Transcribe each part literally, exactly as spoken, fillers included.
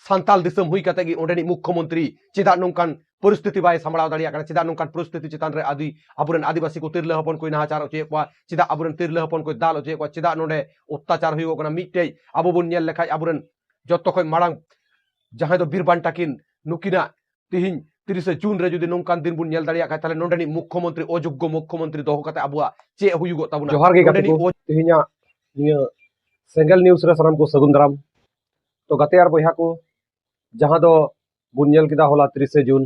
ᱥᱟᱱᱛᱟᱞ ᱫᱤᱥᱚᱢ ᱦᱩᱭ ᱠᱟᱛᱮ ᱜᱮ ᱚᱸᱰᱮᱱᱤᱡ ᱢᱩᱠᱠᱷᱚ ᱢᱚᱱᱛᱨᱤ ᱪᱮᱫᱟᱜ ᱱᱚᱝᱠᱟᱱ ᱯᱚᱨᱤᱥᱛᱷᱤᱛᱤ ᱵᱟᱭ ᱥᱟᱢᱵᱲᱟᱣ ᱫᱟᱲᱮᱭᱟᱜ ᱠᱟᱱᱟ? ᱪᱮᱫᱟᱜ ᱱᱚᱝᱠᱟᱱ ᱯᱚᱨᱤᱥᱛᱷᱤᱛᱤ ᱪᱮᱛᱟᱱ ᱨᱮ ᱟᱹᱫᱤ-, ᱟᱵᱚᱨᱮᱱ ᱟᱹᱫᱤᱵᱟᱹᱥᱤ ᱠᱚ ᱛᱤᱨᱞᱟᱹ ᱦᱚᱯᱚᱱ ᱠᱚᱭ ᱱᱟᱦᱟᱪᱟᱨ ᱦᱚᱪᱚᱭᱮᱫ ᱠᱚᱣᱟ? ᱪᱮᱫᱟᱜ ᱟᱵᱚᱨᱮᱱ ᱛᱤᱨᱞᱟᱹ ᱦᱚᱯᱚᱱ ᱠᱚᱭ ᱫᱟᱞ ᱦᱚᱪᱚᱭᱮᱫ ᱠᱚᱣᱟ? ᱪᱮᱫᱟᱜ ᱱᱚᱰᱮ ᱚᱛᱛᱟᱪᱟᱨ ᱦᱩᱭᱩᱜᱚᱜ ᱠᱟᱱᱟ? ᱢᱤᱫᱴᱮᱡ ᱟᱵᱚ ᱵᱚᱱ ᱧᱮᱞ ᱞᱮᱠᱷᱟᱡ ᱟᱵᱚᱨᱮᱱ ᱡᱚᱛᱚ ᱠᱷᱚᱱ ᱢᱟᱲᱟᱝ ᱡᱟᱦᱟᱸᱭ ᱫᱚ ᱵᱤᱨ ᱵᱟᱱᱴᱟ ᱠᱤᱱ, ᱱᱩᱠᱤᱱᱟᱜ ᱛᱤᱦᱤᱧ ᱛᱤᱨᱤᱥᱮ ᱡᱩᱱ ᱨᱮ ᱡᱩᱫᱤ ᱱᱚᱝᱠᱟᱱ ᱫᱤᱱ ᱵᱚᱱ ᱧᱮᱞ ᱫᱟᱲᱮᱭᱟᱜ ᱠᱷᱟᱡ, ᱛᱟᱦᱞᱮ ᱱᱚᱰᱮᱱᱤᱡ ᱢᱩᱠᱠᱷᱚ ᱢᱚᱱᱛᱨᱤ, ᱚᱡᱳᱜᱽᱜᱚ ᱢᱩᱠᱠᱷᱚ ᱢᱚᱱᱛᱨᱤ ᱫᱚᱦᱚ ᱠᱟᱛᱮ ᱟᱵᱚᱣᱟᱜ ᱪᱮᱫ ᱦᱩᱭᱩᱜᱚᱜ ᱛᱟᱵᱚᱱᱟ? ᱡᱚᱦᱟᱨ ᱜᱮ ᱜᱟᱛᱮ ᱱᱚᱰᱮᱱᱤᱡ ᱠᱚ, ᱚᱡ- ᱛᱮᱦᱮᱧᱟᱜ ᱱᱤᱭᱟᱹ ᱥᱮᱸᱜᱮᱞ ᱱᱤᱭᱩᱡᱽ ᱨᱮ ᱥᱟᱱᱟᱢ ᱠᱚ ᱥᱟᱹᱜᱩᱱ ᱫᱟᱨᱟᱢ᱾ ᱛᱚ ᱜᱟᱛᱮ ᱟᱨ ᱵᱚᱭᱦᱟ ᱠᱚ, ᱡᱟᱦᱟᱸ ᱫᱚ ᱵᱚᱱ ᱧᱮᱞ ᱠᱮᱫᱟ ᱦᱚᱞᱟ ᱛᱤᱨᱤᱥᱮ ᱡᱩᱱ,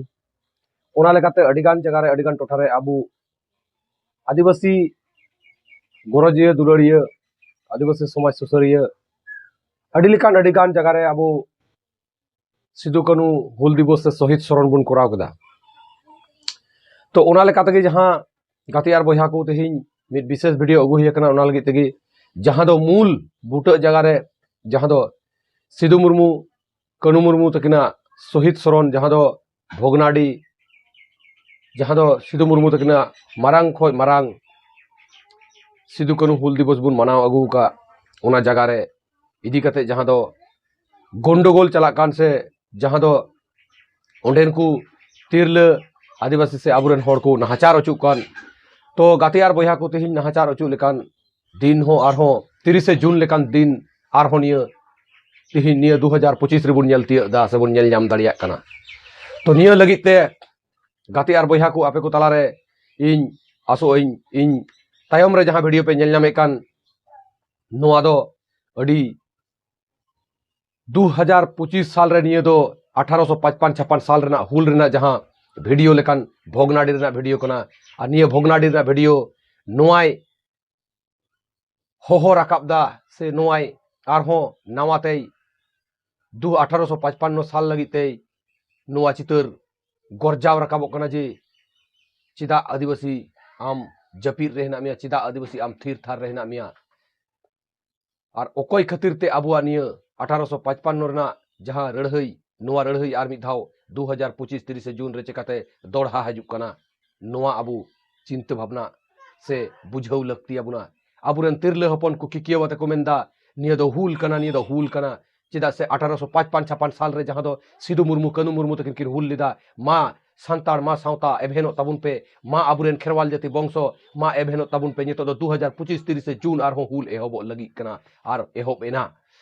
ᱚᱱᱟ ᱞᱮᱠᱟᱛᱮ ᱟᱹᱰᱤᱜᱟᱱ ᱡᱟᱭᱜᱟ ᱨᱮ, ᱟᱹᱰᱤᱜᱟᱱ ᱴᱚᱴᱷᱟ ᱨᱮ ᱟᱵᱚ ᱟᱹᱫᱤᱵᱟᱹᱥᱤ ᱜᱚᱨᱚᱡᱤᱭᱟᱹ, ᱫᱩᱞᱟᱹᱲᱤᱭᱟᱹ, ᱟᱹᱫᱤᱵᱟᱹᱥᱤ ᱥᱚᱢᱟᱡᱽ ᱥᱩᱥᱟᱹᱨᱤᱭᱟᱹ, ᱟᱹᱰᱤ ᱞᱮᱠᱟᱱ, ᱟᱹᱰᱤᱜᱟᱱ ᱡᱟᱭᱜᱟ ᱨᱮ ᱟᱵᱚ ᱥᱤᱫᱩ ᱠᱟᱹᱱᱦᱩ ᱦᱩᱞ ᱫᱤᱵᱚᱥ ᱥᱮ ᱥᱚᱦᱤᱫ ᱥᱚᱨᱚᱱ ᱵᱚᱱ ᱠᱚᱨᱟᱣ ᱠᱮᱫᱟ᱾ ᱛᱚ ᱚᱱᱟ ᱞᱮᱠᱟ ᱛᱮᱜᱮ ᱡᱟᱦᱟᱸ ᱜᱟᱛᱮ ᱟᱨ ᱵᱚᱭᱦᱟ ᱠᱚ, ᱛᱮᱦᱮᱧ ᱢᱤᱫ ᱵᱤᱥᱮᱥ ᱵᱷᱤᱰᱤᱭᱳ ᱟᱹᱜᱩ ᱦᱩᱭ ᱟᱠᱟᱱᱟ, ᱚᱱᱟ ᱞᱟᱹᱜᱤᱫ ᱛᱮᱜᱮ, ᱡᱟᱦᱟᱸ ᱫᱚ ᱢᱩᱞ ᱵᱩᱴᱟᱹ ᱡᱟᱭᱜᱟ ᱨᱮ, ᱡᱟᱦᱟᱸ ᱫᱚ ᱥᱤᱫᱩ ᱢᱩᱨᱢᱩ, ᱠᱟᱹᱱᱦᱩ ᱢᱩᱨᱢᱩ ᱛᱟᱹᱠᱤᱱᱟᱜ ᱥᱚᱦᱤᱫ ᱥᱚᱨᱚᱱ, ᱡᱟᱦᱟᱸ ᱫᱚ ᱵᱷᱚᱜᱽᱱᱟᱰᱤ, ᱡᱟᱦᱟᱸ ᱫᱚ ᱥᱤᱫᱩ ᱢᱩᱨᱢᱩ ᱛᱟᱹᱠᱤᱱᱟᱜ ᱢᱟᱨᱟᱝ ᱠᱷᱚᱱ ᱢᱟᱨᱟᱝ ᱥᱤᱫᱩ ᱠᱟᱹᱱᱦᱩ ᱦᱩᱞ ᱫᱤᱵᱚᱥ ᱵᱚᱱ ᱢᱟᱱᱟᱣ ᱟᱹᱜᱩ ᱟᱠᱟᱫ, ᱚᱱᱟ ᱡᱟᱭᱜᱟ ᱨᱮ ᱤᱫᱤ ᱠᱟᱛᱮ ᱡᱟᱦᱟᱸ ᱫᱚ ᱜᱚᱱᱰᱚᱜᱳᱞ ᱪᱟᱞᱟᱜ ᱠᱟᱱ, ᱥᱮ ᱡᱟᱦᱟᱸ ᱫᱚ ᱚᱸᱰᱮᱱ ᱠᱚ ᱛᱤᱨᱞᱟᱹ ᱟᱹᱫᱤᱵᱟᱹᱥᱤ ᱥᱮ ᱟᱵᱚᱨᱮᱱ ᱦᱚᱲ ᱠᱚ ᱱᱟᱦᱟᱪᱟᱨ ᱦᱚᱪᱚᱜ ᱠᱟᱱ, ᱛᱚ ᱜᱟᱛᱮ ᱟᱨ ᱵᱚᱭᱦᱟ ᱠᱚ, ᱛᱮᱦᱮᱧ ᱱᱟᱦᱟᱪᱟᱨ ᱦᱚᱪᱚᱜ ᱞᱮᱠᱟᱱ ᱫᱤᱱ ᱦᱚᱸ ᱟᱨᱦᱚᱸ ᱛᱤᱨᱤᱥᱮ ᱡᱩᱱ ᱞᱮᱠᱟᱱ ᱫᱤᱱ ᱟᱨᱦᱚᱸ ᱱᱤᱭᱟᱹ ᱛᱮᱦᱮᱧ ᱱᱤᱭᱟᱹ ᱫᱩ ᱦᱟᱡᱟᱨ ᱯᱚᱸᱪᱤᱥ ᱨᱮᱵᱚᱱ ᱧᱮᱞ ᱛᱤᱭᱟᱹᱜ ᱮᱫᱟ ᱥᱮᱵᱚᱱ ᱧᱮᱞ ᱧᱟᱢ ᱫᱟᱲᱮᱭᱟᱜ ᱠᱟᱱᱟ᱾ ᱛᱚ ᱱᱤᱭᱟᱹ ᱞᱟᱹᱜᱤᱫ ᱛᱮ ᱜᱟᱛᱮ ᱟᱨ ᱵᱚᱭᱦᱟ ᱠᱚ, ᱟᱯᱮ ᱠᱚ ᱛᱟᱞᱟᱨᱮ ᱤᱧ ᱟᱥᱚᱜ ᱟᱹᱧ, ᱤᱧ ᱛᱟᱭᱚᱢ ᱨᱮ ᱡᱟᱦᱟᱸ ᱵᱷᱤᱰᱤᱭᱳ ᱯᱮ ᱧᱮᱞ ᱧᱟᱢᱮᱫ ᱠᱟᱱ, ᱱᱚᱣᱟ ᱫᱚ ᱟᱹᱰᱤ ᱫᱩ ᱦᱟᱡᱟᱨ ᱯᱚᱸᱪᱤᱥ ᱥᱟᱞ ᱨᱮ, ᱱᱤᱭᱟᱹ ᱫᱚ ᱟᱴᱷᱟᱨᱚᱥᱚ ᱯᱟᱸᱪᱯᱟᱱ ᱪᱷᱟᱯᱟᱱ ᱥᱟᱞ ᱨᱮᱱᱟᱜ ᱦᱩᱞ ᱨᱮᱱᱟᱜ ᱡᱟᱦᱟᱸ ᱵᱷᱤᱰᱤᱭᱳ ᱞᱮᱠᱟᱱ, ᱵᱷᱚᱜᱽᱱᱟᱰᱤ ᱨᱮᱱᱟᱜ ᱵᱷᱤᱰᱤᱭᱳ ᱠᱟᱱᱟ᱾ ᱟᱨ ᱱᱤᱭᱟᱹ ᱵᱷᱚᱜᱽᱱᱟᱰᱤ ᱨᱮᱱᱟᱜ ᱵᱷᱤᱰᱤᱭᱳ ᱱᱚᱣᱟᱭ ᱦᱚᱦᱚ ᱨᱟᱠᱟᱵ ᱫᱟ, ᱥᱮ ᱱᱚᱣᱟᱭ ᱟᱨᱦᱚᱸ ᱱᱟᱣᱟ ᱛᱮᱭ ᱫᱩ ᱟᱴᱷᱟᱨᱚᱥᱚ ᱯᱟᱸᱪᱯᱟᱱᱱᱚ ᱥᱟᱞ ᱞᱟᱹᱜᱤᱫ ᱛᱮᱭ ᱱᱚᱣᱟ ᱪᱤᱛᱟᱹᱨ ᱜᱚᱨᱡᱟᱣ ᱨᱟᱠᱟᱵᱚᱜ ᱠᱟᱱᱟ ᱡᱮ ᱪᱮᱫᱟᱜ ᱟᱹᱫᱤᱵᱟᱹᱥᱤ ᱟᱢ ᱡᱟᱹᱯᱤᱫ ᱨᱮ ᱦᱮᱱᱟᱜ ᱢᱮᱭᱟ, ᱪᱮᱫᱟᱜ ᱟᱹᱫᱤᱵᱟᱹᱥᱤ ᱟᱢ ᱛᱷᱤᱨ ᱛᱷᱟᱨ ᱨᱮ ᱦᱮᱱᱟᱜ ᱢᱮᱭᱟ? ᱟᱨ ᱚᱠᱚᱭ ᱠᱷᱟᱹᱛᱤᱨ ᱛᱮ ᱟᱵᱚᱣᱟᱜ ᱱᱤᱭᱟᱹ ᱟᱴᱷᱟᱨᱚᱥᱚ ᱯᱟᱸᱪᱯᱟᱱᱱᱚ ᱨᱮᱱᱟᱜ ᱡᱟᱦᱟᱸ ᱞᱟᱹᱲᱦᱟᱹᱭ, ᱱᱚᱣᱟ ᱞᱟᱹᱲᱦᱟᱹᱭ ᱟᱨ ᱢᱤᱫ ᱫᱷᱟᱣ ᱫᱩ ᱦᱟᱡᱟᱨ ᱯᱚᱸᱪᱤᱥ ᱛᱤᱨᱤᱥᱮ ᱡᱩᱱ ᱨᱮ ᱪᱮᱠᱟᱛᱮ ᱫᱚᱲᱦᱟ ᱦᱤᱡᱩᱜ ᱠᱟᱱᱟ, ᱱᱚᱣᱟ ᱟᱵᱚ ᱪᱤᱱᱛᱟᱹ ᱵᱷᱟᱵᱽᱱᱟ ᱥᱮ ᱵᱩᱡᱷᱟᱹᱣ ᱞᱟᱹᱠᱛᱤ ᱟᱵᱚᱱᱟ᱾ ᱟᱵᱚᱨᱮᱱ ᱛᱤᱨᱞᱟᱹ ᱦᱚᱯᱚᱱ ᱠᱚ ᱠᱤᱠᱤᱭᱟᱹᱣ ᱟᱛᱮ ᱠᱚ ᱢᱮᱱᱫᱟ, "ᱱᱤᱭᱟᱹ ᱫᱚ ᱦᱩᱞ ᱠᱟᱱᱟ, ᱱᱤᱭᱟᱹ ᱫᱚ ᱦᱩᱞ ᱠᱟᱱᱟ, ᱪᱮᱫᱟᱜ ᱥᱮ ᱟᱴᱷᱟᱨᱚᱥᱚ ᱯᱟᱸᱪᱯᱟᱱ ᱪᱷᱟᱯᱟᱱ ᱥᱟᱞ ᱨᱮ ᱡᱟᱦᱟᱸ ᱫᱚ ᱥᱤᱫᱩ ᱢᱩᱨᱢᱩ, ᱠᱟᱹᱱᱩ ᱢᱩᱨᱢᱩ ᱛᱟᱹᱠᱤᱱ ᱠᱤᱱ ᱦᱩᱞ ᱞᱮᱫᱟ, ᱢᱟ ᱥᱟᱱᱛᱟᱲ, ᱢᱟ ᱥᱟᱶᱛᱟ ᱮᱵᱷᱮᱱᱚᱜ ᱛᱟᱵᱚᱱ ᱯᱮ, ᱢᱟ ᱟᱵᱚᱨᱮᱱ ᱠᱷᱮᱨᱣᱟᱞ ᱡᱟᱹᱛᱤ ᱵᱚᱝᱥᱚ, ᱢᱟ ᱮᱵᱷᱮᱱᱚᱜ ᱛᱟᱵᱚᱱ ᱯᱮ, ᱱᱤᱛᱚᱜ ᱫᱚ ᱫᱩ ᱦᱟᱡᱟᱨ ᱯᱚᱸᱪᱤᱥ ᱛᱤᱨᱤᱥᱮ ᱡᱩᱱ ᱟᱨᱦᱚᱸ ᱦᱩᱞ ᱮᱦᱚᱵᱚᱜ ᱞᱟᱹᱜᱤᱫ ᱠᱟᱱᱟ ᱟᱨ ᱮᱦᱚᱵ ᱮᱱᱟ᱾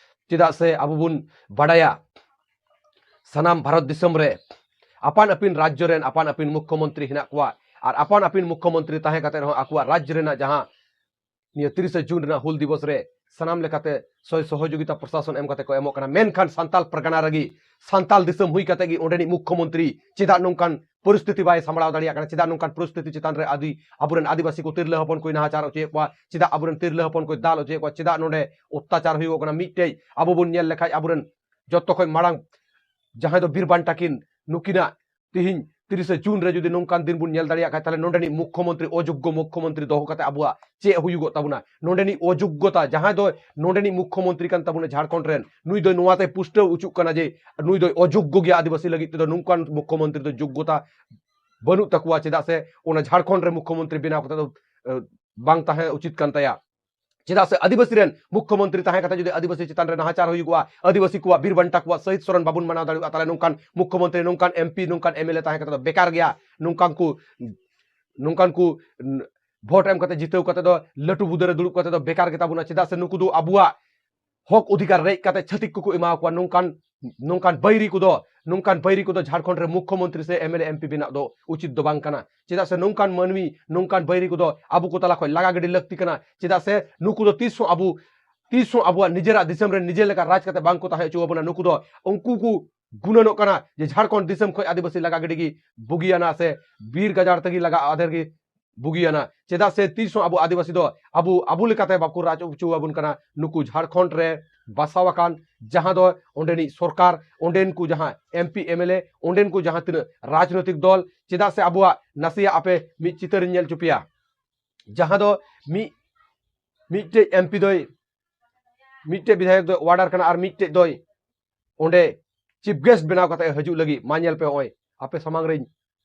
ᱪᱮᱫᱟᱜ ᱥᱮ ᱟᱵᱚ ᱵᱚᱱ ᱵᱟᱰᱟᱭᱟ, ᱥᱟᱱᱟᱢ ᱵᱷᱟᱨᱚᱛ ᱫᱤᱥᱚᱢ ᱨᱮ ᱟᱯᱟᱱ ᱟᱹᱯᱤᱱ ᱨᱟᱡᱽᱡᱚ ᱨᱮᱱ ᱟᱯᱟᱱ ᱟᱹᱯᱤᱱ ᱢᱩᱠᱠᱷᱚᱢᱚᱱᱛᱨᱤ ᱦᱮᱱᱟᱜ ᱠᱚᱣᱟ, ᱟᱨ ᱟᱯᱟᱱ ᱟᱹᱯᱤᱱ ᱢᱩᱠᱠᱷᱚᱢᱚᱱᱛᱨᱤ ᱛᱟᱦᱮᱸ ᱠᱟᱛᱮ ᱨᱮᱦᱚᱸ ᱟᱠᱚᱣᱟᱜ ᱨᱟᱡᱽ ᱨᱮᱱᱟᱜ ᱡᱟᱦᱟᱸ ᱱᱤᱭᱟᱹ ᱛᱤᱨᱤᱥᱮ ᱡᱩᱱ ᱨᱮᱱᱟᱜ ᱦᱩᱞ ᱫᱤᱵᱚᱥ ᱨᱮ ᱥᱟᱱᱟᱢ ᱞᱮᱠᱟᱛᱮ ᱥᱚᱭ ᱥᱚᱦᱚᱡᱳᱜᱤᱛᱟ ᱯᱨᱚᱥᱟᱥᱚᱱ ᱮᱢ ᱠᱟᱛᱮ ᱠᱚ ᱮᱢᱚᱜ ᱠᱟᱱᱟ, ᱢᱮᱱᱠᱷᱟᱱ ᱥᱟᱱᱛᱟᱞ ᱯᱟᱨᱜᱟᱱᱟ ᱨᱮᱜᱮ ᱥᱟᱱᱛᱟᱞ ᱫᱤᱥᱚᱢ ᱦᱩᱭ ᱠᱟᱛᱮ ᱜᱮ ᱚᱸᱰᱮᱱᱤᱡ ᱢᱩᱠᱠᱷᱚᱢᱚᱱᱛᱨᱤ ᱪᱮᱫᱟᱜ ᱱᱚᱝᱠᱟᱱ ᱯᱚᱨᱤᱥᱛᱷᱤᱛᱤ ᱵᱟᱭ ᱥᱟᱢᱵᱲᱟᱣ ᱫᱟᱲᱮᱭᱟᱜ ᱠᱟᱱᱟ? ᱪᱮᱫᱟᱜ ᱱᱚᱝᱠᱟᱱ ᱯᱚᱨᱤᱥᱛᱷᱤᱛᱤ ᱪᱮᱛᱟᱱ ᱨᱮ ᱟᱹᱫᱤ-, ᱟᱵᱚᱨᱮᱱ ᱟᱹᱫᱤᱵᱟᱹᱥᱤ ᱠᱚ ᱛᱤᱨᱞᱟᱹ ᱦᱚᱯᱚᱱ ᱠᱚᱭ ᱱᱟᱦᱟᱪᱟᱨ ᱦᱚᱪᱚᱭᱮᱫ ᱠᱚᱣᱟ? ᱪᱮᱫᱟᱜ ᱟᱵᱚᱨᱮᱱ ᱛᱤᱨᱞᱟᱹ ᱦᱚᱯᱚᱱ ᱠᱚᱭ ᱫᱟᱞ ᱦᱚᱪᱚᱭᱮᱫ ᱠᱚᱣᱟ? ᱪᱮᱫᱟᱜ ᱱᱚᱰᱮ ᱚᱛᱛᱟᱪᱟᱨ ᱦᱩᱭᱩᱜᱚᱜ ᱠᱟᱱᱟ? ᱢᱤᱫᱴᱮᱡ ᱟᱵᱚ ᱵᱚᱱ ᱧᱮᱞ ᱞᱮᱠᱷᱟᱡ ᱟᱵᱚᱨᱮᱱ ᱡᱚᱛᱚ ᱠᱷᱚᱱ ᱢᱟᱲᱟᱝ ᱡᱟᱦᱟᱸᱭ ᱫᱚ ᱵᱤᱨ ᱵᱟᱱᱴᱟ ᱠᱤᱱ, ᱱᱩᱠᱤᱱᱟᱜ ᱛᱤᱦᱤᱧ ᱛᱤᱨᱤᱥᱮ ᱡᱩᱱ ᱨᱮ ᱡᱩᱫᱤ ᱱᱚᱝᱠᱟᱱ ᱫᱤᱱ ᱵᱚᱱ ᱧᱮᱞ ᱫᱟᱲᱮᱭᱟᱜ ᱠᱷᱟᱡ, ᱛᱟᱦᱞᱮ ᱱᱚᱰᱮᱱᱤᱡ ᱢᱩᱠᱠᱷᱚᱢᱚᱱᱛᱨᱤ, ᱚᱡᱳᱜᱽᱜᱚ ᱢᱩᱠᱠᱷᱚᱢᱚᱱᱛᱨᱤ ᱫᱚᱦᱚ ᱠᱟᱛᱮ ᱟᱵᱚᱣᱟᱜ ᱪᱮᱫ ᱦᱩᱭᱩᱜᱚᱜ ᱛᱟᱵᱚᱱᱟ? ᱱᱚᱰᱮᱱᱤᱡ ᱚᱡᱳᱜᱽᱜᱚᱛᱟ, ᱡᱟᱦᱟᱸᱭ ᱫᱚ ᱱᱚᱰᱮᱱᱤᱡ ᱢᱩᱠᱠᱷᱚᱢᱚᱱᱛᱨᱤ ᱠᱟᱱ ᱛᱟᱵᱚᱱᱟ ᱡᱷᱟᱲᱠᱷᱚᱸᱰ ᱨᱮᱱ, ᱱᱩᱭ ᱫᱚ ᱱᱚᱣᱟᱛᱮ ᱯᱩᱥᱴᱟᱹᱣ ᱚᱪᱚᱜ ᱠᱟᱱᱟ ᱡᱮ ᱱᱩᱭ ᱫᱚᱭ ᱚᱡᱳᱜᱽᱜᱚ ᱜᱮᱭᱟ ᱟᱹᱫᱤᱵᱟᱹᱥᱤ ᱞᱟᱹᱜᱤᱫ ᱛᱮᱫᱚ᱾ ᱱᱚᱝᱠᱟᱱ ᱢᱩᱠᱠᱷᱚᱢᱚᱱᱛᱨᱤ ᱫᱚ ᱡᱳᱜᱽᱜᱚᱛᱟ ᱵᱟᱹᱱᱩᱜ ᱛᱟᱠᱚᱣᱟ, ᱪᱮᱫᱟᱜ ᱥᱮ ᱚᱱᱟ ᱡᱷᱟᱲᱠᱷᱚᱸᱰ ᱨᱮ ᱢᱩᱠᱠᱷᱚᱢᱚᱱᱛᱨᱤ ᱵᱮᱱᱟᱣ ᱠᱟᱛᱮ ᱫᱚ, ᱮ, ᱵᱟᱝ ᱛᱟᱦᱮᱸ ᱩᱪᱤᱛ ᱠᱟᱱ ᱛᱟᱭᱟ᱾ ᱪᱮᱫᱟᱜ ᱥᱮ ᱟᱹᱫᱤᱵᱟᱹᱥᱤ ᱨᱮᱱ ᱢᱩᱠᱠᱷᱚᱢᱚᱱᱛᱨᱤ ᱛᱟᱦᱮᱸ ᱠᱟᱛᱮ ᱡᱩᱫᱤ ᱟᱹᱫᱤᱵᱟᱹᱥᱤ ᱪᱮᱛᱟᱱ ᱨᱮ ᱱᱟᱦᱟᱪᱟᱨ ᱦᱩᱭᱩᱜᱚᱜᱼᱟ, ᱟᱹᱫᱤᱵᱟᱹᱥᱤ ᱠᱚᱣᱟᱜ ᱵᱤᱨ ᱵᱟᱱᱴᱟ ᱠᱚᱣᱟᱜ ᱥᱚᱦᱤᱫ ᱥᱚᱨᱚᱱ ᱵᱟᱵᱚᱱ ᱢᱟᱱᱟᱣ ᱫᱟᱲᱮᱭᱟᱜᱼᱟ, ᱛᱟᱦᱞᱮ ᱱᱚᱝᱠᱟᱱ ᱢᱩᱠᱠᱷᱚᱢᱚᱱᱛᱨᱤ, ᱱᱚᱝᱠᱟᱱ ᱮᱢᱯᱤ, ᱱᱚᱝᱠᱟᱱ ᱮᱢᱮᱞᱮ ᱛᱟᱦᱮᱸ ᱠᱟᱛᱮ ᱫᱚ ᱵᱮᱠᱟᱨ ᱜᱮᱭᱟ᱾ ᱱᱚᱝᱠᱟᱱ ᱠᱚ, ᱱᱚᱝᱠᱟᱱ ᱠᱚ, ᱩᱸ, ᱵᱷᱳᱴ ᱮᱢ ᱠᱟᱛᱮ ᱡᱤᱛᱟᱹᱣ ᱠᱟᱛᱮ ᱫᱚ ᱞᱟᱹᱴᱩ ᱵᱩᱫᱟᱹ ᱨᱮ ᱫᱩᱲᱩᱵ ᱠᱟᱛᱮ ᱫᱚ ᱵᱮᱠᱟᱨ ᱜᱮᱛᱟ ᱵᱚᱱᱟ᱾ ᱪᱮᱫᱟᱜ ᱥᱮ ᱱᱩᱠᱩ ᱫᱚ ᱟᱵᱚᱣᱟᱜ ᱦᱚᱠ ᱚᱫᱷᱤᱠᱟᱨ ᱨᱮᱡ ᱠᱟᱛᱮ ᱪᱷᱟᱹᱛᱤᱠ ᱠᱚᱠᱚ ᱮᱢᱟ ᱠᱚᱣᱟ᱾ ᱱᱚᱝᱠᱟᱱ, ᱱᱚᱝᱠᱟᱱ ᱵᱟᱹᱭᱨᱤ ᱠᱚᱫᱚ, ᱱᱚᱝᱠᱟᱱ ᱵᱟᱹᱭᱨᱤ ᱠᱚᱫᱚ ᱡᱷᱟᱲᱠᱷᱚᱸᱰ ᱨᱮ ᱢᱩᱠᱠᱷᱚᱢᱚᱱᱛᱨᱤ ᱥᱮ ᱮᱢᱮᱞᱮ ᱮᱢᱯᱤ ᱵᱮᱱᱟᱜ ᱫᱚ ᱩᱪᱤᱛ ᱫᱚ ᱵᱟᱝ ᱠᱟᱱᱟ᱾ ᱪᱮᱫᱟᱜ ᱥᱮ ᱱᱚᱝᱠᱟᱱ ᱢᱟᱹᱱᱢᱤ, ᱱᱚᱝᱠᱟᱱ ᱵᱟᱹᱭᱨᱤ ᱠᱚᱫᱚ ᱟᱵᱚ ᱠᱚ ᱛᱟᱞᱟ ᱠᱷᱚᱱ ᱞᱟᱜᱟ ᱜᱤᱰᱤ ᱞᱟᱹᱠᱛᱤ ᱠᱟᱱᱟ᱾ ᱪᱮᱫᱟᱜ ᱥᱮ ᱱᱩᱠᱩ ᱫᱚ ᱛᱤᱥ ᱦᱚᱸ ᱟᱵᱚ, ᱛᱤᱥ ᱦᱚᱸ ᱟᱵᱚᱣᱟᱜ ᱱᱤᱡᱮᱨᱟᱜ ᱫᱤᱥᱚᱢ ᱨᱮ ᱱᱤᱡᱮ ᱞᱮᱠᱟ ᱨᱟᱡᱽ ᱠᱟᱛᱮ ᱵᱟᱝ ᱠᱚ ᱛᱟᱦᱮᱸ ᱦᱚᱪᱚ ᱟᱵᱚᱱᱟ᱾ ᱱᱩᱠᱩ ᱫᱚ, ᱩᱱᱠᱩ ᱠᱚ ᱜᱩᱱᱟᱹᱱᱚᱜ ᱠᱟᱱᱟ ᱡᱮ ᱡᱷᱟᱲᱠᱷᱚᱸᱰ ᱫᱤᱥᱚᱢ ᱠᱷᱚᱱ ᱟᱹᱫᱤᱵᱟᱹᱥᱤ ᱞᱟᱜᱟ ᱜᱤᱰᱤ ᱜᱮ ᱵᱩᱜᱤᱭᱟᱱᱟ ᱥᱮ ᱵᱤᱨ ᱜᱟᱡᱟᱲ ᱛᱮᱜᱮ ᱞᱟᱜᱟ ᱟᱫᱮᱨ ᱜᱮ ᱵᱩᱜᱤᱭᱟᱱᱟ᱾ ᱪᱮᱫᱟᱜ ᱥᱮ ᱛᱤᱥ ᱦᱚᱸ ᱟᱵᱚ ᱟᱹᱫᱤᱵᱟᱹᱥᱤ ᱫᱚ ᱟᱵᱚ, ᱟᱵᱚ ᱞᱮᱠᱟᱛᱮ ᱵᱟᱠᱚ ᱨᱟᱡᱽ ᱦᱚᱪᱚ ᱟᱵᱚᱱ ᱠᱟᱱᱟ᱾ ᱱᱩᱠᱩ ᱡᱷᱟᱲᱠᱷᱚᱸᱰ ᱨᱮ ᱵᱟᱥᱟᱣ ᱟᱠᱟᱱ ᱡᱟᱦᱟᱸ ᱫᱚ ᱚᱸᱰᱮᱱᱤᱡ ᱥᱚᱨᱠᱟᱨ, ᱚᱸᱰᱮᱱ ᱠᱚ ᱡᱟᱦᱟᱸ ᱮᱢᱯᱤ, ᱮᱢᱮᱞᱮ, ᱚᱸᱰᱮᱱ ᱠᱚ ᱡᱟᱦᱟᱸ ᱛᱤᱱᱟᱹᱜ ᱨᱟᱡᱽᱱᱳᱭᱛᱤᱠ ᱫᱚᱞ, ᱪᱮᱫᱟᱜ ᱥᱮ ᱟᱵᱚᱣᱟᱜ ᱱᱟᱥᱮᱭᱟᱜ ᱟᱯᱮ ᱢᱤᱫ ᱪᱤᱛᱟᱹᱨᱤᱧ ᱧᱮᱞ ᱦᱚᱪᱚ ᱯᱮᱭᱟ᱾ ᱡᱟᱦᱟᱸ ᱫᱚ ᱢᱤᱫ, ᱢᱤᱫᱴᱮᱡ ᱮᱢᱯᱤ ᱫᱚᱭ, ᱢᱤᱫᱴᱮᱡ ᱵᱤᱫᱷᱟᱭᱚᱠ ᱫᱚᱭ ᱚᱨᱰᱟᱨ ᱠᱟᱱᱟ ᱟᱨ ᱢᱤᱫᱴᱮᱡ ᱫᱚᱭ ᱚᱸᱰᱮ ᱪᱤᱯ ᱜᱮᱥᱴ ᱵᱮᱱᱟᱣ ᱠᱟᱛᱮ ᱦᱤᱡᱩᱜ ᱞᱟᱹᱜᱤᱫ᱾ ᱢᱟ ᱧᱮᱞ ᱯᱮ, ᱱᱚᱜᱼᱚᱭ ᱟᱯᱮ ᱥᱟᱢᱟᱝ ᱨᱮᱧ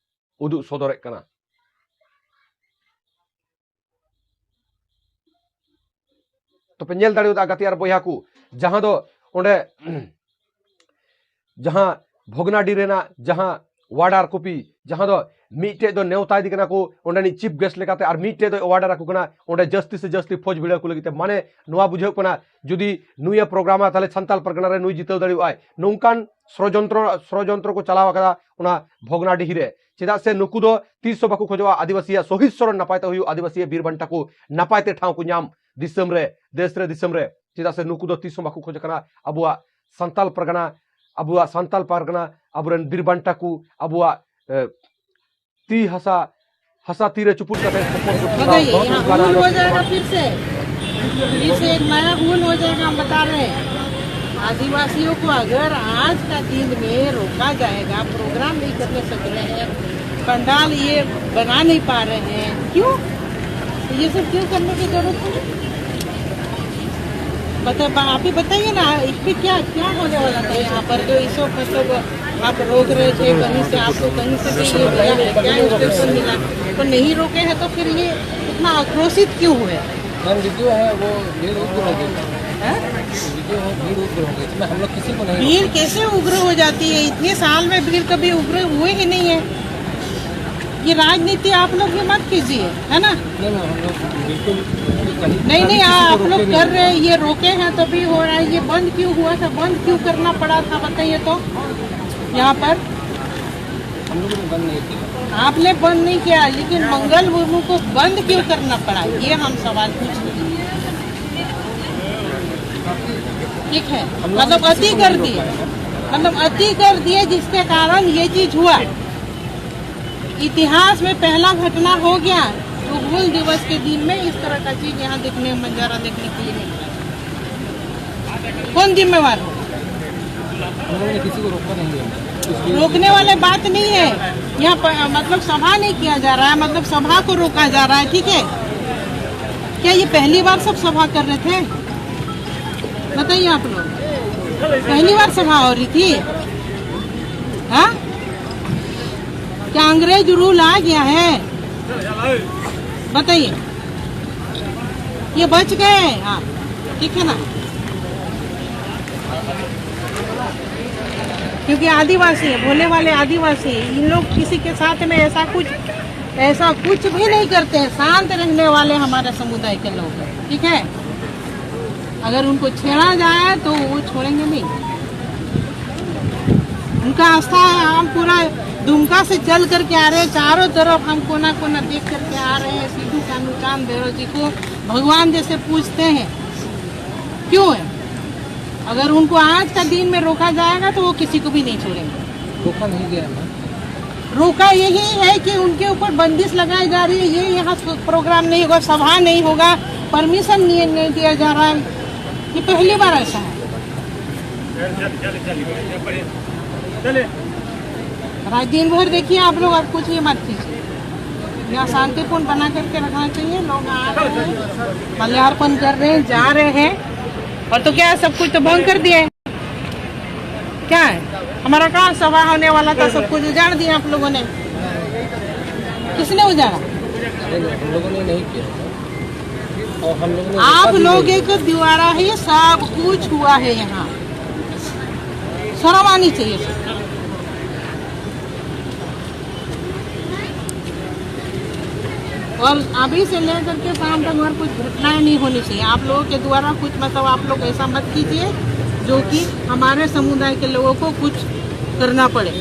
ᱩᱫᱩᱜ ᱥᱚᱫᱚᱨᱮᱫ ᱠᱟᱱᱟ᱾ ᱛᱚᱯᱮ ᱧᱮᱞ ᱫᱟᱲᱮᱭᱟᱫᱟ ᱜᱟᱛᱮ ᱟᱨ ᱵᱚᱭᱦᱟ ᱠᱚ, ᱡᱟᱦᱟᱸ ᱫᱚ ᱚᱸᱰᱮ ᱡᱟᱦᱟᱸ ᱵᱷᱚᱜᱽᱱᱟᱰᱤ ᱨᱮᱱᱟᱜ ᱡᱟᱦᱟᱸ ᱚᱣᱟᱨᱰᱟᱨ ᱠᱚᱯᱤ, ᱡᱟᱦᱟᱸ ᱫᱚ ᱢᱤᱫᱴᱮᱡ ᱫᱚ ᱱᱮᱣᱛᱟ ᱤᱫᱤ ᱠᱟᱱᱟ ᱠᱚ ᱚᱸᱰᱮᱱᱤᱡ ᱪᱤᱯ ᱜᱮᱥᱴ ᱞᱮᱠᱟᱛᱮ, ᱟᱨ ᱢᱤᱫᱴᱮᱡ ᱫᱚ ᱚᱣᱟᱨᱰᱟᱨ ᱟᱠᱚ ᱠᱟᱱᱟ ᱚᱸᱰᱮ ᱡᱟᱹᱥᱛᱤ ᱥᱮ ᱡᱟᱹᱥᱛᱤ ᱯᱷᱳᱡᱽ ᱵᱷᱤᱲᱟᱹᱣ ᱠᱚ ᱞᱟᱹᱜᱤᱫ ᱛᱮ᱾ ᱢᱟᱱᱮ, ᱱᱚᱣᱟ ᱵᱩᱡᱷᱟᱹᱜ ᱠᱟᱱᱟ, ᱡᱩᱫᱤ ᱱᱩᱭᱮ ᱯᱨᱳᱜᱨᱟᱢᱟ, ᱛᱟᱦᱞᱮ ᱥᱟᱱᱛᱟᱞ ᱯᱟᱨᱜᱟᱱᱟ ᱨᱮ ᱱᱩᱭ ᱡᱤᱛᱟᱹᱣ ᱫᱟᱲᱮᱭᱟᱜᱼᱟᱭ᱾ ᱱᱚᱝᱠᱟᱱ ᱥᱚᱲᱚᱡᱚᱱᱛᱨᱚ, ᱥᱚᱲᱚᱡᱚᱱᱛᱨᱚ ᱠᱚ ᱪᱟᱞᱟᱣ ᱟᱠᱟᱫᱟ ᱚᱱᱟ ᱵᱷᱚᱜᱽᱱᱟᱰᱤᱦᱤ ᱨᱮ᱾ ᱪᱮᱫᱟᱜ ᱥᱮ ᱱᱩᱠᱩ ᱫᱚ ᱛᱤᱥ ᱦᱚᱸ ᱵᱟᱠᱚ ᱠᱷᱚᱡᱚᱜᱼᱟ ᱟᱹᱫᱤᱵᱟᱹᱥᱤᱭᱟᱜ ᱥᱚᱦᱤᱫ ᱥᱚᱨᱚᱱ ᱱᱟᱯᱟᱭ ᱛᱮ ᱦᱩᱭᱩᱜ, ᱟᱹᱫᱤᱵᱟᱹᱥᱤᱭᱟᱜ ᱵᱤᱨ ᱵᱟᱱᱴᱟ ᱠᱚ ᱱᱟᱯᱟᱭ ᱛᱮ ᱴᱷᱟᱶ ᱠᱚ ᱧᱟᱢ ᱫᱤᱥᱚᱢ ᱨᱮ, ᱫᱮᱥ ᱨᱮ, ᱫᱤᱥᱚᱢ ᱨᱮ᱾ ᱪᱮᱫᱟᱜ ᱥᱮ ᱱᱩᱠᱩ ᱫᱚ ᱛᱤᱥ ᱦᱚᱸ ᱵᱟᱠᱚ ᱠᱷᱚᱡ ᱠᱟᱱᱟ ᱟᱵᱚᱣᱟᱜ ᱥᱟᱱᱛᱟᱞ ᱯᱟᱨᱜᱟᱱᱟ, ᱟᱵᱚᱣᱟᱜ ᱥᱟᱱᱛᱟᱞ ᱯᱟᱨᱜᱟᱱᱟ, ᱟᱵᱚᱨᱮᱱ ᱵᱤᱨ ᱵᱟᱱᱴᱟ ᱠᱚ, ᱟᱵᱚᱣᱟᱜ, ᱮ, ᱛᱤ ᱦᱟᱥᱟ, ᱦᱟᱥᱟ ᱛᱤᱨᱮ ᱪᱩᱯᱩᱫ ᱠᱟᱛᱮ ᱦᱚᱯᱚᱱ ᱠᱚ ᱴᱷᱮᱱ बताइए, यहाँ खून हो जाएगा फिर से, फिर से एक नया खून हो जाएगा, हम बता रहे हैं। आदिवासियों को अगर आज का दिन में रोका जाएगा, प्रोग्राम नहीं करने सक रहे हैं, पंडाल ये बना नहीं पा रहे हैं, क्यों? तो ये सब क्यों करने की जरूरत है? बता, बा-, आप ही बताइए ना, इस पे क्या, क्या होने वाला था यहाँ पर जो इस वक्त, मतलब, आप रोक रहे थे, कहीं से आपको कहीं से भी ये मिला है, क्या इंस्ट्रक्शन मिला? तो नहीं रोके हैं तो फिर ये इतना आक्रोशित क्यों हुए? मैम, वीडियो है, वो भीड़ उग्र हो गई। हैं? वीडियो है, भीड़ उग्र हो गई, इसमें हम लोग किसी को नहीं भीड़ रोकेंगे। कैसे उग्र हो जाती है? इतने साल में भीड़ कभी उग्र हुए ही नहीं है। ये राजनीति आप लोग भी मत कीजिए, है ना? नहीं, नहीं, हम लोग बिल्कुल कहीं, नहीं, कभी नहीं, किसी को आप रोके लोग नहीं। कर रहे हैं, ये रोके हैं तभी हो रहा है। ये बंद क्यों हुआ था, बंद क्यों करना पड़ा था, बताइए तो। यहाँ पर हम लोगों ने बंद नहीं किया। आपने बंद नहीं किया, लेकिन मंगल मुर्मू को बंद क्यों करना पड़ा, ये हम सवाल पूछ रहे हैं। ठीक है, हम लोग मतलब किसी अति को कर नहीं दिए, रोका है। मतलब अति कर दिए, जिसके कारण ये चीज हुआ। इतिहास में पहला घटना हो गया जो हूल दिवस के दिन में इस तरह का चीज यहाँ देखने, मंजरा देखने के लिए मिल रहा है। कौन जिम्मेवार हो? हम लोगों ने किसी को रोका नहीं है। कुछ भी रोकने वाले बात नहीं है। यहाँ पर, मतलब, सभा नहीं किया जा रहा है, मतलब, सभा को रोका जा रहा है, ठीक है? क्या ये पहली बार सब सभा कर रहे थे? बताइए आप लोग, पहली बार सभा हो रही थी? हाँ, क्या अंग्रेज रूल आ गया है? बताइए, ये बच गए आप, ठीक है ना? क्योंकि आदिवासी है, भोले वाले आदिवासी है। इन लोग किसी के साथ में ऐसा कुछ, ऐसा कुछ भी नहीं करते हैं। शांत रहने वाले हमारे समुदाय के लोग हैं, ठीक है। अगर उनको छेड़ा जाए तो वो छोड़ेंगे नहीं। उनका आस्था है। हम पूरा दुमका से चल करके आ रहे हैं, चारों तरफ हम कोना कोना देख करके आ रहे हैं। सिद्धू कान्हू चांद भैरव जी को भगवान जैसे पूजते हैं। क्यों है? अगर उनको आज का दिन में रोका जाएगा तो वो किसी को भी नहीं छोड़ेंगे। रोका नहीं गया ना। रोका यही है कि उनके ऊपर बंदिश लगाई जा रही है। ये यहाँ प्रोग्राम नहीं होगा, सभा नहीं होगा, परमिशन नहीं, नहीं दिया जा रहा है। ये पहली बार ऐसा है। रात दिन भर देखिए आप लोग, अब कुछ ये मत कीजिए। यहाँ शांतिपूर्ण बना करके रखना चाहिए। लोग आ रहे हैं, माल्यार्पण कर रहे हैं, जा रहे हैं, और तो क्या है, सब कुछ तो भंग कर दिया है। क्या है, हमारा कहाँ सभा होने वाला था, सब कुछ उजाड़ दिया आप लोगों ने। किसने उजाड़ा? नहीं, नहीं, हम लोगों ने नहीं किया। और हम लोगों ने आप रोका भी लोगों नहीं। के द्वारा ही सब कुछ हुआ है यहाँ। शर्म आनी चाहिए। और अभी से लेकर के शाम तक और कुछ घटनाएं नहीं होनी चाहिए। आप लोगों के द्वारा कुछ, मतलब, आप लोग ऐसा मत कीजिए जो कि हमारे समुदाय के लोगों को कुछ करना पड़े,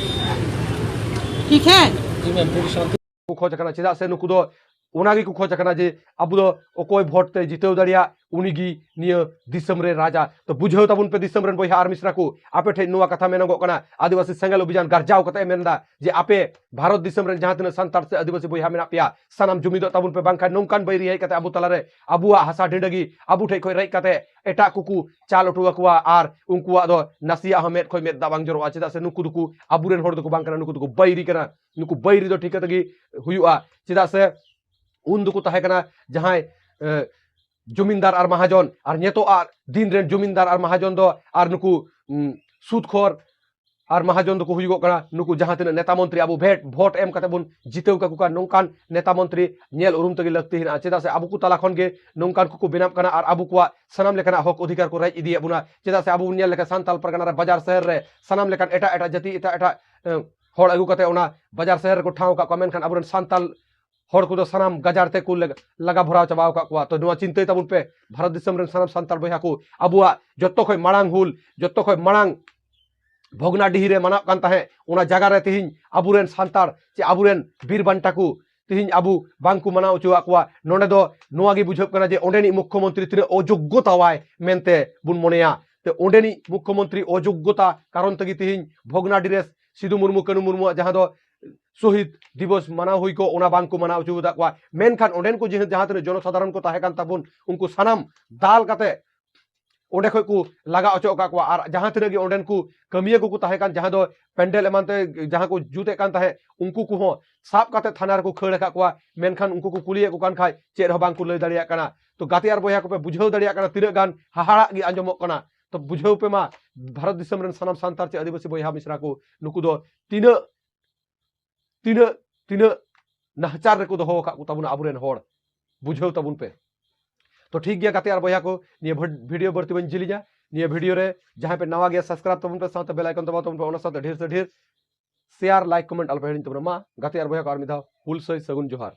ठीक है। जी मैम, पूरी शांति। ᱠᱚ ᱠᱷᱚᱡᱽ ᱟᱠᱟᱱᱟ, ᱪᱮᱫᱟᱜ ᱥᱮ ᱱᱩᱠᱩ ᱫᱚ ᱚᱱᱟ ᱜᱮᱠᱚ ᱠᱷᱚᱡᱽ ᱟᱠᱟᱱᱟ ᱡᱮ ᱟᱵᱚ ᱫᱚ ᱚᱠᱚᱭ ᱵᱷᱳᱴ ᱛᱮ ᱡᱤᱛᱟᱹᱣ ᱫᱟᱲᱮᱭᱟᱜ, ᱩᱱᱤ ᱜᱮ ᱱᱤᱭᱟᱹ ᱫᱤᱥᱚᱢ ᱨᱮ ᱨᱟᱡᱟ᱾ ᱛᱚ ᱵᱩᱡᱷᱟᱹᱣ ᱛᱟᱵᱚᱱ ᱯᱮ ᱫᱤᱥᱚᱢ ᱨᱮᱱ ᱵᱚᱭᱦᱟ ᱟᱨ ᱢᱤᱥᱨᱟ ᱠᱚ, ᱟᱯᱮ ᱴᱷᱮᱱ ᱱᱚᱣᱟ ᱠᱟᱛᱷᱟ ᱢᱮᱱᱚᱜᱚᱜ ᱠᱟᱱᱟ, ᱟᱹᱫᱤᱵᱟᱹᱥᱤ ᱥᱮᱸᱜᱮᱞ ᱚᱵᱷᱤᱡᱟᱱ ᱜᱟᱨᱡᱟᱣ ᱠᱟᱛᱮ ᱮ ᱢᱮᱱᱫᱟ ᱡᱮ ᱟᱯᱮ ᱵᱷᱟᱨᱚᱛ ᱫᱤᱥᱚᱢ ᱨᱮᱱ ᱡᱟᱦᱟᱸ ᱛᱤᱱᱟᱹᱜ ᱥᱟᱱᱛᱟᱲ ᱥᱮ ᱟᱹᱫᱤᱵᱟᱹᱥᱤ ᱵᱚᱭᱦᱟ ᱢᱮᱱᱟᱜ ᱯᱮᱭᱟ, ᱥᱟᱱᱟᱢ ᱡᱩᱢᱤᱫᱚᱜ ᱛᱟᱵᱚᱱ ᱯᱮ, ᱵᱟᱝᱠᱷᱟᱱ ᱱᱚᱝᱠᱟᱱ ᱵᱟᱹᱭᱨᱤ ᱦᱮᱡ ᱠᱟᱛᱮ ᱟᱵᱚ ᱛᱟᱞᱟᱨᱮ ᱟᱵᱚᱣᱟᱜ ᱦᱟᱥᱟ ᱰᱤᱸᱰᱟᱹ ᱜᱮ ᱟᱵᱚ ᱴᱷᱮᱡ ᱠᱷᱚᱡ ᱨᱮᱡ ᱠᱟᱛᱮ ᱮᱴᱟᱜ ᱠᱚᱠᱚ ᱪᱟᱞ ᱦᱚᱴᱚ ᱟᱠᱚᱣᱟ ᱟᱨ ᱩᱱᱠᱩᱣᱟᱜ ᱫᱚ ᱱᱟᱥᱮᱭᱟᱜ ᱦᱚᱸ ᱢᱮᱫ ᱠᱷᱚᱡ ᱢᱮᱫ ᱫᱟᱜ ᱵᱟᱝ ᱡᱚᱨᱚᱜᱼᱟ᱾ ᱪᱮᱫᱟᱜ ᱥᱮ ᱱᱩᱠᱩ ᱫᱚᱠᱚ ᱟᱵᱚᱨᱮᱱ ᱦᱚᱲ ᱫᱚᱠᱚ ᱵᱟᱝ ᱠᱟᱱᱟ, ᱱᱩᱠᱩ ᱫᱚᱠᱚ ᱵᱟᱹᱭᱨᱤ ᱠᱟᱱᱟ᱾ ᱱᱩᱠᱩ ᱵᱟᱹᱭᱨᱤ ᱫᱚ ᱴᱷᱤᱠᱟᱹ ᱛᱮᱜᱮ ᱦᱩᱭᱩᱜᱼᱟ᱾ ᱪᱮᱫᱟᱜ ᱥᱮ ᱩᱱ ᱫᱚᱠᱚ ᱛᱟᱦᱮᱸ ᱠᱟᱱᱟ ᱡᱟᱦᱟᱸᱭ, ᱮ, ᱡᱚᱢᱤᱱᱫᱟᱨ ᱟᱨ ᱢᱟᱦᱟᱡᱚᱱ, ᱟᱨ ᱱᱤᱛᱚᱜ ᱟᱜ ᱫᱤᱱ ᱨᱮᱱ ᱡᱚᱢᱤᱱᱫᱟᱨ ᱟᱨ ᱢᱟᱦᱟᱡᱚᱱ ᱫᱚ ᱟᱨ ᱱᱩᱠᱩ, ᱩᱢ, ᱥᱩᱫᱽ ᱠᱷᱚᱨ ᱟᱨ ᱢᱟᱦᱟᱡᱚᱱ ᱫᱚᱠᱚ ᱦᱩᱭᱩᱜᱚᱜ ᱠᱟᱱᱟ ᱱᱩᱠᱩ ᱡᱟᱦᱟᱸ ᱛᱤᱱᱟᱹᱜ ᱱᱮᱛᱟ ᱢᱚᱱᱛᱨᱤ ᱟᱵᱚ ᱵᱷᱮᱴ ᱵᱷᱳᱴ ᱮᱢ ᱠᱟᱛᱮ ᱵᱚᱱ ᱡᱤᱛᱟᱹᱣ ᱠᱟᱠᱚ ᱠᱟᱱ, ᱱᱚᱝᱠᱟᱱ ᱱᱮᱛᱟ ᱢᱚᱱᱛᱨᱤ ᱧᱮᱞ ᱩᱨᱩᱢ ᱛᱮᱜᱮ ᱞᱟᱹᱠᱛᱤ ᱦᱮᱱᱟᱜᱼᱟ᱾ ᱪᱮᱫᱟᱜ ᱥᱮ ᱟᱵᱚ ᱠᱚ ᱛᱟᱞᱟ ᱠᱷᱚᱱ ᱜᱮ ᱱᱚᱝᱠᱟᱱ ᱠᱚᱠᱚ ᱵᱮᱱᱟᱜ ᱠᱟᱱᱟ ᱟᱨ ᱟᱵᱚ ᱠᱚᱣᱟᱜ ᱥᱟᱱᱟᱢ ᱞᱮᱠᱟᱱᱟᱜ ᱦᱚᱠ ᱚᱫᱷᱤᱠᱟᱨ ᱠᱚ ᱨᱮᱡ ᱤᱫᱤᱭᱮᱫ ᱵᱚᱱᱟ᱾ ᱪᱮᱫᱟᱜ ᱥᱮ ᱟᱵᱚ ᱵᱚᱱ ᱧᱮᱞ ᱞᱮᱠᱷᱟᱱ ᱥᱟᱱᱛᱟᱞ ᱯᱟᱨᱜᱟᱱᱟ ᱨᱮ ᱵᱟᱡᱟᱨ ᱥᱟᱦᱟᱨ ᱨᱮ ᱥᱟᱱᱟᱢ ᱞᱮᱠᱟᱱ ᱮᱴᱟᱜ ᱮᱴᱟᱜ ᱡᱟᱹᱛᱤ, ᱮᱴᱟᱜ ᱮᱴᱟᱜ, ᱮ, ᱦᱚᱲ ᱟᱹᱜᱩ ᱠᱟᱛᱮ ᱚᱱᱟ ᱵᱟᱡᱟᱨ ᱥᱟᱦᱟᱨ ᱨᱮᱠᱚ ᱴᱷᱟᱶ ᱟᱠᱟᱫ ᱠᱚᱣᱟ, ᱢᱮᱱᱠᱷᱟᱱ ᱟᱵᱚᱨᱮᱱ ᱥᱟᱱᱛᱟᱞ ᱦᱚᱲ ᱠᱚᱫᱚ ᱥᱟᱱᱟᱢ ᱜᱟᱡᱟᱲ ᱛᱮᱠᱚ ᱞᱟᱜ-, ᱞᱟᱜᱟ ᱵᱷᱚᱨᱟᱣ ᱪᱟᱵᱟᱣ ᱟᱠᱟᱫ ᱠᱚᱣᱟ᱾ ᱛᱚ ᱱᱚᱣᱟ ᱪᱤᱱᱛᱟᱹᱭ ᱛᱟᱵᱚᱱ ᱯᱮ, ᱵᱷᱟᱨᱚᱛ ᱫᱤᱥᱚᱢ ᱨᱮᱱ ᱥᱟᱱᱟᱢ ᱥᱟᱱᱛᱟᱲ ᱵᱚᱭᱦᱟ ᱠᱚ, ᱟᱵᱚᱣᱟᱜ ᱡᱚᱛᱚ ᱠᱷᱚᱱ ᱢᱟᱲᱟᱝ ᱦᱩᱞ, ᱡᱚᱛᱚ ᱠᱷᱚᱱ ᱢᱟᱲᱟᱝ ᱵᱷᱚᱜᱽᱱᱟᱰᱤᱦᱤ ᱨᱮ ᱢᱟᱱᱟᱣ ᱠᱟᱱ ᱛᱟᱦᱮᱸᱫ, ᱚᱱᱟ ᱡᱟᱭᱜᱟ ᱨᱮ ᱛᱮᱦᱮᱧ ᱟᱵᱚᱨᱮᱱ ᱥᱟᱱᱛᱟᱲ ᱪᱮ ᱟᱵᱚᱨᱮᱱ ᱵᱤᱨ ᱵᱟᱱᱴᱟ ᱠᱚ ᱛᱮᱦᱮᱧ ᱟᱵᱚ ᱵᱟᱝᱠᱚ ᱢᱟᱱᱟᱣ ᱦᱚᱪᱚᱣᱟᱜ ᱠᱚᱣᱟ᱾ ᱱᱚᱰᱮ ᱫᱚ ᱱᱚᱣᱟ ᱜᱮ ᱵᱩᱡᱷᱟᱹᱜ ᱠᱟᱱᱟ ᱡᱮ ᱚᱸᱰᱮᱱᱤᱡ ᱢᱩᱠᱠᱷᱚᱢᱚᱱᱛᱨᱤ ᱛᱤᱱᱟᱹᱜ ᱚᱡᱳᱜᱽᱜᱚᱛᱟᱣᱟᱭ ᱢᱮᱱᱛᱮ ᱵᱚᱱ ᱢᱚᱱᱮᱭᱟ᱾ ᱛᱮ ᱚᱸᱰᱮᱱᱤᱡ ᱢᱩᱠᱠᱷᱚᱢᱚᱱᱛᱨᱤ ᱚᱡᱳᱜᱽᱜᱚᱛᱟ ᱠᱟᱨᱚᱱ ᱛᱮᱜᱮ ᱛᱮᱦᱮᱧ ᱵᱷᱚᱜᱽᱱᱟᱰᱤ ᱨᱮ ᱥᱤᱫᱩ ᱢᱩᱨᱢᱩ ᱠᱟᱹᱱᱩ ᱢᱩᱨᱢᱩᱣᱟᱜ ᱡᱟᱦᱟᱸ ᱫᱚ ᱥᱚᱦᱤᱫ ᱫᱤᱵᱚᱥ ᱢᱟᱱᱟᱣ ᱦᱩᱭ ᱠᱚᱜ, ᱚᱱᱟ ᱵᱟᱝ ᱠᱚ ᱢᱟᱱᱟᱣ ᱦᱚᱪᱚ ᱟᱠᱟᱫ ᱠᱚᱣᱟ᱾ ᱢᱮᱱᱠᱷᱟᱱ ᱚᱸᱰᱮᱱ ᱠᱚ ᱡᱮ-, ᱡᱟᱦᱟᱸ ᱛᱤᱱᱟᱹᱜ ᱡᱚᱱᱚᱥᱟᱫᱷᱟᱨᱚᱱ ᱠᱚ ᱛᱟᱦᱮᱸ ᱠᱟᱱ ᱛᱟᱵᱚᱱ, ᱩᱱᱠᱩ ᱥᱟᱱᱟᱢ ᱫᱟᱞ ᱠᱟᱛᱮ ᱚᱸᱰᱮ ᱠᱷᱚᱡ ᱠᱚ ᱞᱟᱜᱟ ᱚᱪᱚ ᱟᱠᱟᱫ ᱠᱚᱣᱟ᱾ ᱟᱨ ᱡᱟᱦᱟᱸ ᱛᱤᱱᱟᱹᱜ ᱜᱮ ᱚᱸᱰᱮᱱ ᱠᱚ ᱠᱟᱹᱢᱤᱭᱟᱹ ᱠᱚᱠᱚ ᱛᱟᱦᱮᱸ ᱠᱟᱱ, ᱡᱟᱦᱟᱸ ᱫᱚ ᱯᱮᱱᱰᱮᱞ ᱮᱢᱟᱱ ᱛᱮ ᱡᱟᱦᱟᱸ ᱠᱚ ᱡᱩᱛᱮᱫ ᱠᱟᱱ ᱛᱟᱦᱮᱸᱫ, ᱩᱱᱠᱩ ᱠᱚᱦᱚᱸ ᱥᱟᱵ ᱠᱟᱛᱮ ᱛᱷᱟᱱᱟ ᱨᱮᱠᱚ ᱠᱷᱟᱹᱲ ᱟᱠᱟᱫ ᱠᱚᱣᱟ᱾ ᱢᱮᱱᱠᱷᱟᱱ ᱩᱱᱠᱩ ᱠᱚ ᱠᱩᱞᱤᱭᱮᱫ ᱠᱚ ᱠᱟᱱ ᱠᱷᱟᱡ ᱪᱮᱫ ᱦᱚᱸ ᱵᱟᱝ ᱠᱚ ᱞᱟᱹᱭ ᱫᱟᱲᱮᱭᱟᱜ ᱠᱟᱱᱟ᱾ ᱛᱚ ᱜᱟᱛᱮ ᱟᱨ ᱵᱚᱭᱦᱟ ᱠᱚᱯᱮ ᱵᱩᱡᱷᱟᱹᱣ ᱫᱟᱲᱮᱭᱟᱜ ᱠᱟᱱᱟ ᱛᱤᱱᱟᱹᱜ ᱜᱟᱱ ᱦᱟᱦᱟᱲᱟᱜ ᱜᱮ ᱟᱸᱡᱚᱢᱚᱜ ᱠᱟᱱᱟ᱾ ᱛᱚ ᱵᱩᱡᱷᱟᱹᱣ ᱯᱮ ᱢᱟ, ᱵᱷᱟᱨᱚᱛ ᱫᱤᱥᱚᱢ ᱨᱮᱱ ᱥᱟᱱᱟᱢ ᱥᱟᱱᱛᱟᱲ ᱪᱮ ᱟᱹᱫᱤᱵᱟᱹᱥᱤ ᱵᱚᱭᱦᱟ ᱢᱤᱥᱨᱟ ᱠᱚ, ᱱᱩᱠᱩ ᱫᱚ ᱛᱤᱱᱟᱹᱜ ᱛᱤᱱᱟᱹᱜ, ᱛᱤᱱᱟᱹᱜ ᱱᱟᱦᱟᱪᱟᱨ ᱨᱮᱠᱚ ᱫᱚᱦᱚ ᱟᱠᱟᱫ ᱠᱚ ᱛᱟᱵᱚᱱᱟ ᱟᱵᱚᱨᱮᱱ ᱦᱚᱲ, ᱵᱩᱡᱷᱟᱹᱣ ᱛᱟᱵᱚᱱ ᱯᱮ᱾ ᱛᱚ ᱴᱷᱤᱠ ᱜᱮᱭᱟ ᱜᱟᱛᱮ ᱟᱨ ᱵᱚᱭᱦᱟ ᱠᱚ, ᱱᱤᱭᱟᱹ ᱵᱷᱤᱰ-, ᱵᱷᱤᱰᱤᱭᱳ ᱵᱟᱹᱲᱛᱤ ᱵᱟᱹᱧ ᱡᱤᱞᱤᱧᱟ᱾ ᱱᱤᱭᱟᱹ ᱵᱷᱤᱰᱤᱭᱳ ᱨᱮ ᱡᱟᱦᱟᱸᱭ ᱯᱮ ᱱᱟᱣᱟ ᱜᱮᱭᱟ, subscribe ᱛᱟᱵᱚᱱ ᱯᱮ, ᱥᱟᱶᱛᱮ bell icon ᱫᱟᱵᱟᱣ ᱛᱟᱵᱚᱱ ᱯᱮ, ᱚᱱᱟ ᱥᱟᱶᱛᱮ ᱰᱷᱮᱨ ᱥᱮ ᱰᱷᱮᱨ share, like, comment ᱟᱞᱚᱯᱮ ᱦᱤᱲᱤᱧ ᱛᱟᱵᱚᱱᱟ᱾ ᱢᱟ ᱜᱟᱛᱮ ᱟᱨ ᱵᱚᱭᱦᱟ ᱠᱚ, ᱟᱨ ᱢᱤᱫ ᱫᱷᱟᱣ ᱦᱩᱞ ᱥᱟᱹᱭ ᱥᱟᱹᱜᱩᱱ ᱡᱚᱦᱟᱨ᱾